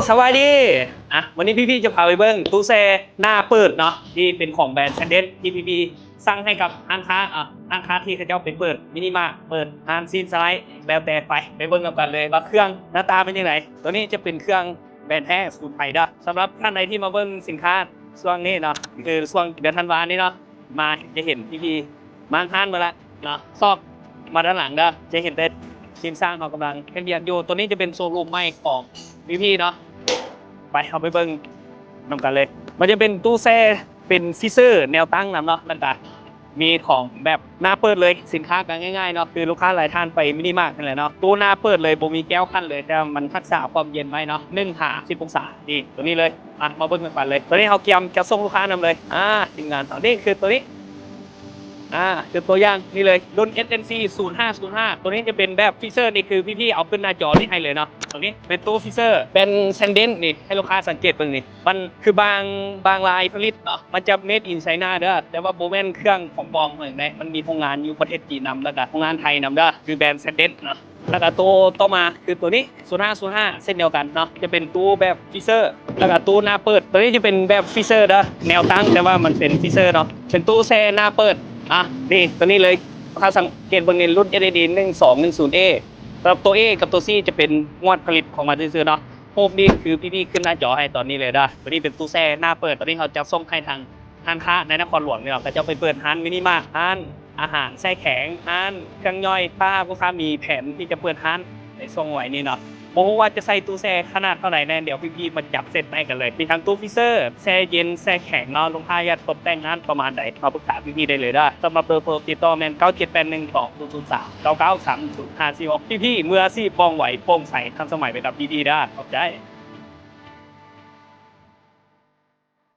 ສະບາຍດີ ອ່ະ ວັນນີ້ພີ່ໆຈະພາໄປເບິ່ງຕູ້ແຊ່ໜ້າເປີດເນາະ ທີ່ເປັນຂອງແບຣນ Sandent ທີ່ພີ່ໆສັ່ງໃຫ້ກັບຮ້ານຄ້າ ອ່ະ ຮ້ານຄ້າທີ່ເຂົາເຈົ້າໄປເປີດມິນິມາດ ເປີດຮ້ານຊີ້ນສະໄລ ແລ້ວແຕ່ໄປ ໄປເບິ່ງນຳກັນເລີຍວ່າເຄື່ອງໜ້າຕາເປັນຈັ່ງໃດ. ໂຕນີ້ຈະເປັນເຄື່ອງແບຣນແທ້ສູດໄພເດີ້. ສຳລັບທ່ານໃດທີ່ມາເບິ່ງສິນຄ້າຊ່ວງນີ້ເນາະ ຄືຊ່ວງເດືອນທັນວານີ້ເນາະ ມາຈະເຫັນພີ່ໆມາຮ້ານໝົດລະເນາະ. ຊອກມາດ້ານຫຼັງເດີ້ ຈະເຫັນແຕ່ທີມຊ່າງເຮົາກຳລັງເຮັດວຽກຢູ່. ໂຕນີ້ຈະເປັນໂຊຣູມໃໝ່ຂອງພີ່ໆເນາະ ໄປ ເຮົາໄປເບິ່ງນຳກັນເລີຍ. ມັນຈະເປັນຕູ້ແຊ່ ເປັນຟຣີເຊີແນວຕັ້ງນຳເນາະ ແລ້ວກະມີຂອງແບບໜ້າເປີດເລີຍ. ສິນຄ້າກໍງ່າຍໆເນາະ ຄືລູກຄ້າຫຼາຍທ່ານໄປມິນິມາດຫັ້ນແຫຼະເນາະ ຕູ້ໜ້າເປີດເລີຍ ບໍ່ມີແກ້ວກັ້ນເລີຍ ແຕ່ວ່າມັນຮັກສາຄວາມເຢັນໄວ້ເນາະ ໜຶ່ງຫາສິບອົງສາ ນີ້ ໂຕນີ້ເລີຍ. ມາ ມາເບິ່ງນຳກັນເລີຍ. ໂຕນີ້ເຮົາກຽມຈັດສົ່ງລູກຄ້ານຳເລີຍ ອ່າ ທີມງານເຮົາ. ນີ້ຄືໂຕນີ້ ອ່າ ຄືຕົວຢ່າງນີ້ເລີຍ ລຸ້ນ ເອັສເອັນຊີ ສູນຫ້າ ສູນຫ້າ ໂຕນີ້ຈະເປັນແບບຟຣີເຊີ ນີ້ຄືພີ່ໆເອົາຂຶ້ນໜ້າຈໍນີ້ໃຫ້ເລີຍເນາະ. ໂຕນີ້ເປັນຕູ້ຟຣີເຊີ ແບຣນ Sandent ນີ້ ໃຫ້ລູກຄ້າສັງເກດເບິ່ງນີ້ ມັນຄືບາງ ບາງລາຍຜະລິດເນາະ ມັນຈະ made in China ເດີ້ ແຕ່ວ່າບໍ່ແມ່ນເຄື່ອງຂອງປອມເລີຍເດ້ ມັນມີໂຮງງານຢູ່ປະເທດຈີນນຳ ແລ້ວກະໂຮງງານໄທນຳເດີ້ ຄືແບຣນ Sandent ເນາະ. ແລ້ວກະໂຕຕໍ່ມາຄືໂຕນີ້ ສູນຫ້າ ສູນຫ້າ ເຊັ່ນດຽວກັນເນາະ ຈະເປັນຕູ້ແບບຟຣີເຊີ ແລ້ວກະຕູ້ໜ້າເປີດ. ໂຕນີ້ຈະເປັນແບບຟຣີເຊີເດີ້ ແນວຕັ້ງ ແຕ່ວ່າມັນເປັນຟຣີເຊີເນາະ ເປັນຕູ້ແຊ່ໜ້າເປີດ. ອ່ະ ນີ້ ໂຕນີ້ເລີຍ ຖ້າສັງເກດເບິ່ງໃນລຸ້ນ ເອັສເອັນຊີ ໜຶ່ງສອງໜຶ່ງສູນເອ ສຳລັບໂຕເອກັບໂຕຊີຈະເປັນງວດຜະລິດຂອງມັນຊື່ໆເນາະ. ຮູບນີ້ຄືພີ່ໆຂຶ້ນໜ້າຈໍໃຫ້ຕອນນີ້ເລີຍເດີ້. ໂຕນີ້ເປັນຕູ້ແຊ່ໜ້າເປີດ ຕອນນີ້ເຮົາຈັດສົ່ງໃຫ້ທາງຮ້ານຄ້າໃນນະຄອນຫຼວງນີ້ເນາະ ເຂົາເຈົ້າໄປເປີດຮ້ານມິນິມາດ ຮ້ານອາຫານແຊ່ແຂງ ຮ້ານເຄື່ອງຍ່ອຍ ຖ້າລູກຄ້າມີແຜນທີ່ຈະເປີດຮ້ານໃນຊ່ວງໄວນີ້ເນາະ. ບໍ່ຮູ້ວ່າຈະໃສ່ຕູ້ແຊ່ຂະໜາດເທົ່າໃດແນ່ ດຽວພີ່ໆມາຈັບເຊັດໃຫ້ກັນເລີຍ. ມີທັງຕູ້ຟຣີເຊີ ແຊ່ເຢັນ ແຊ່ແຂງເນາະ ລູກຄ້າຢາກຕົບແຕ່ງຮ້ານປະມານໃດ ມາປຶກສາພີ່ໆໄດ້ເລີຍເດີ້. ສຳລັບເບີໂທຕິດຕໍ່ແມ່ນ ເກົ້າເຈັດແປດໜຶ່ງ ສອງສູນສູນສາມ ເກົ້າເກົ້າສາມສູນ ຫາ ສີ່ຫົກ ພີ່ໆເມືອຊີບວ່ອງໄວ ໂປ່ງໃສ ທັນສະໄໝໄປກັບດີໆເດີ້. ຂອບໃຈ.